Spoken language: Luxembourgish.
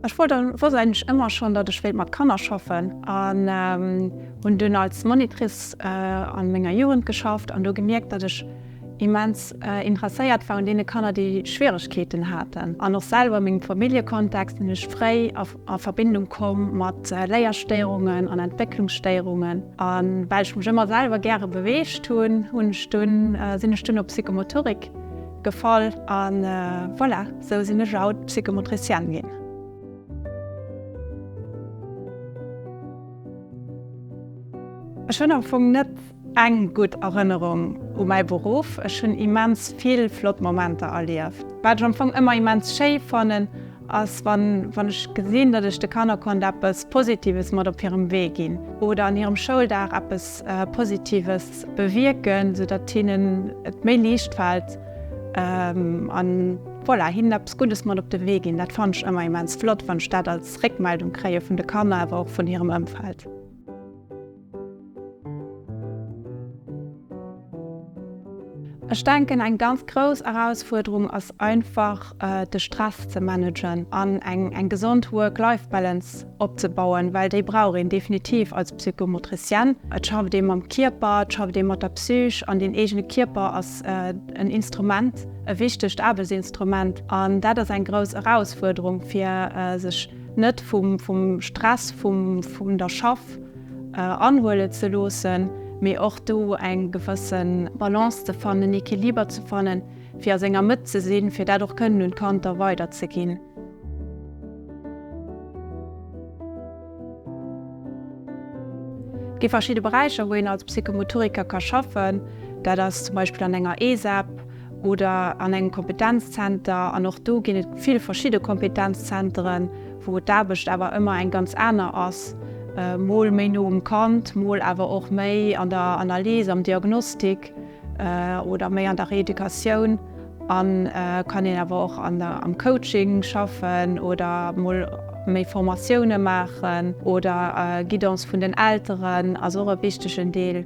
Ech wollt wosst eigentlech ëmmer schonn, datt ech wéilt mat Kanner schaffen an hunn dunn als Monitrice an menger Jugend geschafft an do gemierkt, datt ech immens interesséiert war un deene Kanner, déi Schwieregkeeten haten. An och selwer a mengem Familljekontext sinn ech fréi a Verbindung komm mat Léierstéierungen an Entwécklungsstéierungen. A well ech mech ëmmer selwer gäre beweegt hunn, hunn ech dunn, sinn ech dunn op Psychomotorik gefall a voilà, sou sinn ech haut Psychomotricienne ginn. Ech hunn am Fong net eng gutt Erënnerung u mäi Beruff. Ech hunn immens vill flott Momenter erlieft. Wat ech am Fong ëmmer immens schéi fannen, ass wann wann ech gesinn, datt ech de Kanner konnt eppes Positives mat op hirem Wee ginn oder an hirem Schouldag eppes Positives bewierken, sou datt hinnen et méi liicht fält an voilà, hinnen eppes Guddes mat op de Wee ginn. Dat fannen ech ëmmer immens flott, wann ech dat als Réckmeldung kréie vun de Kanner, awer och vun hirem Ëmfeld. Ech denken eng ganz grouss Erausfuerderung ass einfach de Stress ze managen an eng eng gesond Work-Life-Balance opzebauen, well déi brauch een definitiv als Psychomotricienne. Et schafft ee mam Kierper, et schafft ee mat der Psych an deen eegene Kierper ass en Instrument, e wichtegt Aarbechtsinstrument an dat ass eng grouss Erausfuerderung fir sech net vum Stress vum der Schaff anhuelen ze loossen, mee och do eng gewësse Balance ze fannen, en Equiliber ze fannen, fir a senger Mëtt ze sinn, fir dat och kënnen un d'Kanter weiderzeginn. Et gi verschidde Beräicher, wou een als Psychomotoriker ka schaffen. Dat ass zum Beispill an enger ESEP oder an engem Kompetenzzenter. An och do ginn et vill verschidde Kompetenzzenteren, wou d'Aarbecht awer ëmmer eng ganz aner ass, mol méi no um Kand, mol awer och méi an der Analys, am Diagnostik oder méi an der Reeducatioun. A kann een awer och an der am Coaching schaffen oder mol méi Formatioune maachen oder Guidance vun den Elteren ass och e wichtegen Deel.